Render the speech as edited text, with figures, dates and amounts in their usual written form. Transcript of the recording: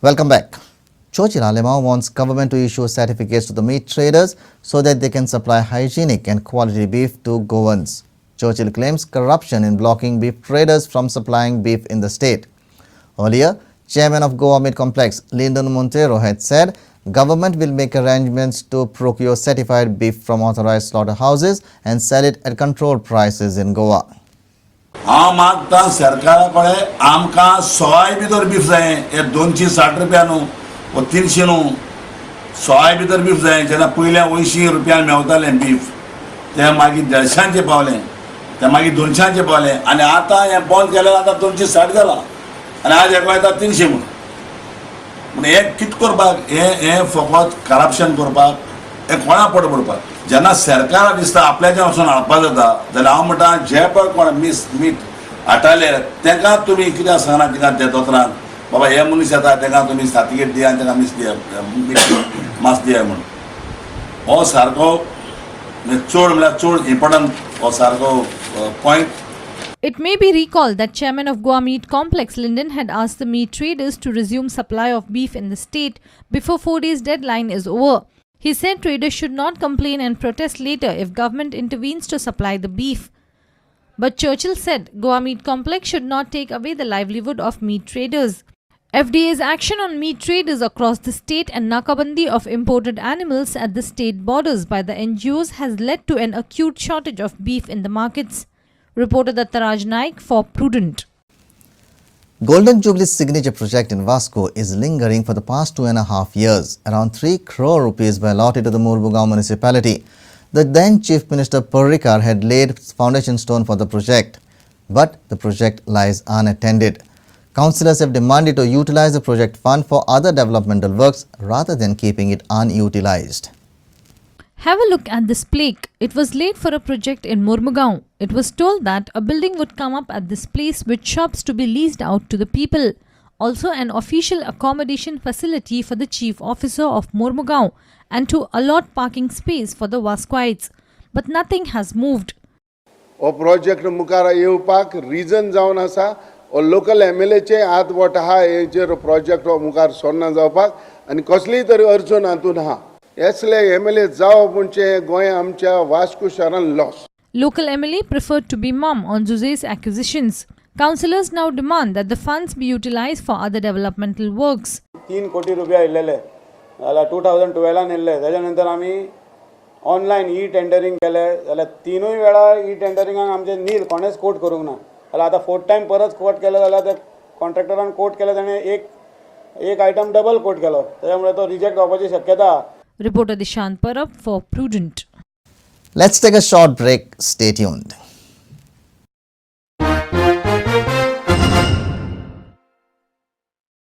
Welcome back. Churchill Alemao wants government to issue certificates to the meat traders so that they can supply hygienic and quality beef to Goans. Churchill claims corruption in blocking beef traders from supplying beef in the state. Earlier, chairman of Goa Meat Complex, Lyndon Montero, had said government will make arrangements to procure certified beef from authorized slaughterhouses and sell it at controlled prices in Goa. हांव मागता सरकारा कडेन, आमकां सोय भितर beef जाय. हे 260 रुपया न्हू वो 300 न्हू, सोय भितर बीफ जाय. जेन्ना पयल्या 80 रुपयान मेवतालें बीफ, तें मागीर 150ांचें पावलें, तें मागीर 200ांचें पावलें आनी आतां हें बंद केल्यार आतां 260 जालां आनी आज हेका येता 300 म्हणून. पूण हें कितें करपाक? हें हें फकत करप्शन करपाक, हें कोणा पोट भरपाक? जेन्ना सरकाराक दिसता आपल्याच्यान वचून हाडपा जाता जाल्यार हांव म्हणटा, जे पळय कोण मीस मीठ हाडटाले तांकां तुमी कित्याक सांगना तिका त्या दोतोरान, बाबा हे मनीस येता, तांकां तुमी सर्टिफिकेट दिया आनी तांकां मीस दिया, मीठ मास दिया म्हणून. हो सारको म्हणजे चड म्हणल्यार चड इम्पोर्टंट हो सारको point. It may be recalled that chairman of Goa Meat Complex, Linden, had asked the meat traders to resume supply of beef in the state before 4 days deadline is over. He said traders should not complain and protest later if government intervenes to supply the beef. But Churchill said Goa Meat Complex should not take away the livelihood of meat traders. FDA's action on meat traders across the state and nakabandi of imported animals at the state borders by the NGOs has led to an acute shortage of beef in the markets. Reporter Dattaraj Naik for Prudent. Golden Jubilee signature project in Vasco is lingering for the past 2.5 years. Around 3 crore rupees were allotted to the Mormugao municipality. The then Chief Minister Parrikar had laid foundation stone for the project, but the project lies unattended. Councillors have demanded to utilize the project fund for other developmental works rather than keeping it unutilized. Have a look at this plaque. It was laid for a project in Mormugao. It was told that a building would come up at this place with shops to be leased out to the people. Also, an official accommodation facility for the chief officer of Mormugao and to allot parking space for the Vascoites. But nothing has moved. हो project मुखार येवपाक reason जावन आसा हो local एमएलएचे हात बोट आहा हेजेर. Project हो मुखार सरना जावपाक आनी कसलीय तरी अडचण हातून आहा. असले एमएलए जावप म्हणजे गोंय आमच्या वास्को शारान loss. Local MLA preferred to be mum on Zuze's accusations. Councillors now demand that the funds be utilized for other developmental works. 3 कोटी रुपया येयल्लेले जाल्यार 2012न येयल्ले. तेच्या नंतर आमी ऑनलायन ई टेंडरींग केले जाल्यार तिनूय वेळा ई टेंडरिंगाक आमचे नील, कोणेच कोट करूंक ना. जाल्यार आतां फोर्थ टायम परत कोट केले जाल्यार ते कॉन्ट्रॅक्टरान कोट केले, ताणें एक एक आयटम डबल कोट केलो, त्याच्यामुळे तो रिजेक्ट जावपाची शक्यता आहा. Reporter Dishant Parab for Prudent. Let's take a short break. Stay tuned.